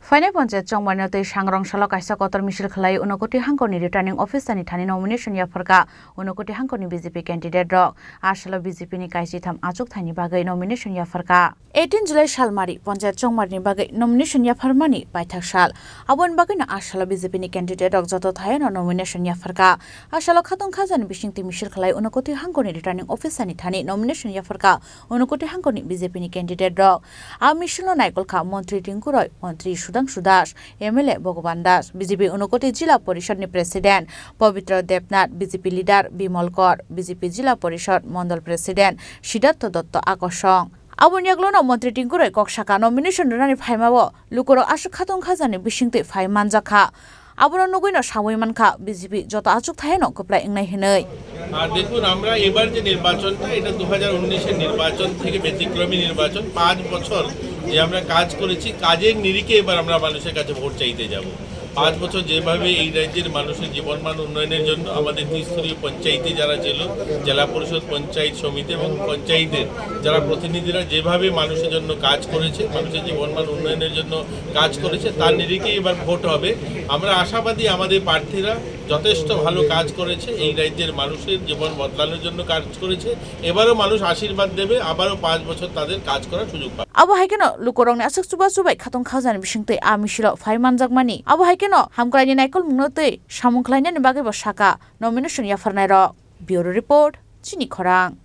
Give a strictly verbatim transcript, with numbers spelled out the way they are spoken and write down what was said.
Phainai panchayat chongmarni twi sangrong salo kaisa kotor misil khlai Unakoti hangkorni returning officer ni thani nomination yapharkha Unakoti hangkorni B J P candidate rok. A salo B J P ni kaisitham achukthai ni bagwi nomination yapharkha. Eighteen July salmari panchayat chongmarni bagwi nomination yapharmani paithak sal. Aboni bagwino a salo B J P ni candidate rok joto thayano nomination yapharkha. A salo khatong khajani bisingtwi misil khlai Unakoti hangkorni returning officer ni thani nomination yapharkha Unakoti hangkorni B J P ni candidate rok. A misil no naikolkha Montri Tinku Roy, Montri Sudhangshu Das, M L A Bhagavan Das, B J P Unakoti Jila Porishod ni President Pabitra Debnath, B J P leader Bimal Kor, B J P Jila Porishod Mondol President Siddhartha Dotto akosong. Aboni yagulono Montri Tinku Roy kok saka nomination rwnani phaimao lukurok aswk khatong khajani bisingtwi phai manjakha. Abono nugwino sawi mankha B J P joto achukthayano kwplai wngnai hwnwi. আর দেখুন, আমরা এবার যে নির্বাচনটা, এটা দু হাজার উনিশের নির্বাচন থেকে ব্যতিক্রমী নির্বাচন। পাঁচ বছর যে আমরা কাজ করেছি, কাজের নিরিখে এবার আমরা মানুষের কাছে ভোট চাইতে যাব। পাঁচ বছর যেভাবে এই রাজ্যের মানুষের জীবনমান উন্নয়নের জন্য আমাদের ত্রিস্তরীয় পঞ্চায়েতে যারা ছিল, জেলা পরিষদ, পঞ্চায়েত সমিতি এবং পঞ্চায়েতের যারা প্রতিনিধিরা যেভাবে মানুষের জন্য কাজ করেছে, মানুষের জীবনমান উন্নয়নের জন্য কাজ করেছে, তার নিরিখেই এবার ভোট হবে। আমরা আশাবাদী আমাদের প্রার্থীরা যথেষ্ট ভালো কাজ করেছে, এই রাজ্যের মানুষের জীবন বদলানোর জন্য কাজ করেছে। এবারও মানুষ আশীর্বাদ দেবে, আবারও পাঁচ বছর তাদের কাজ করার সুযোগ পাবে। Abo hai kheno lukurokni aswk chubachu bai khatong khajani bisingtwi a misilo phai manjakmani. Abo hai kheno hamkraini naikolmungno tei samung khlainani bagwibo saka nomination yapharnairok. Bureau Report, Chini Khorang.